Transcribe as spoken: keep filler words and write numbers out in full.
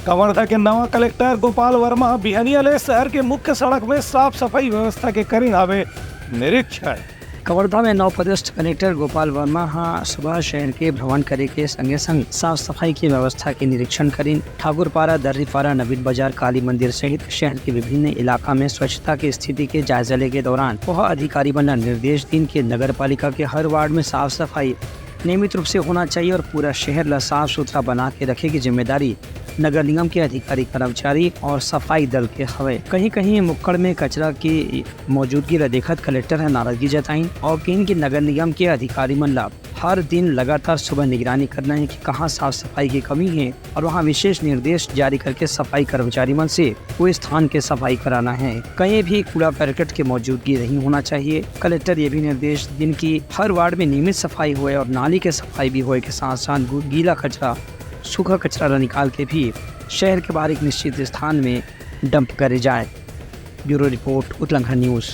कवर्धा के नवा कलेक्टर गोपाल वर्मा बिहनिया ले शहर के मुख्य सड़क में साफ सफाई व्यवस्था के करिन हावे निरीक्षण। कवर्धा में नवपदस्थ कलेक्टर गोपाल वर्मा ह सुबह शहर के भ्रमण करे के संगे संग साफ सफाई के व्यवस्था के निरीक्षण करिन। ठाकुरपारा, दर्रीपारा, नवीन बाजार, काली मंदिर सहित शहर के विभिन्न इलाका में स्वच्छता के स्थिति के जायजा ले के दौरान वह अधिकारी मन ल निर्देश दिन के नगर पालिका के हर वार्ड में साफ सफाई नियमित रूप से होना चाहिए और पूरा शहर ला साफ सुथरा बना के रखे के जिम्मेदारी नगर निगम के अधिकारी, कर्मचारी और सफाई दल के हवे। कहीं-कहीं मुक्कड़ में कचरा के मौजूदगी ला देखत कलेक्टर ह नाराजगी जताइन और कहिन कि नगर निगम के अधिकारी मन ला हर दिन लगातार सुबह निगरानी करना है कि कहाँ साफ सफाई की कमी है और वहाँ विशेष निर्देश जारी करके सफाई कर्मचारी मन से वो स्थान के सफाई कराना है। कहीं भी कूड़ा करकट के मौजूदगी नहीं होना चाहिए। कलेक्टर ये भी निर्देश दिन कि हर वार्ड में नियमित सफाई होए और नाली के सफाई भी होए के साथ साथ गु-, गीला कचरा, सूखा कचरा ला निकाल के भी शहर के बाहर एक निश्चित स्थान में डंप करे जाए। Bureau report, Utlangha news.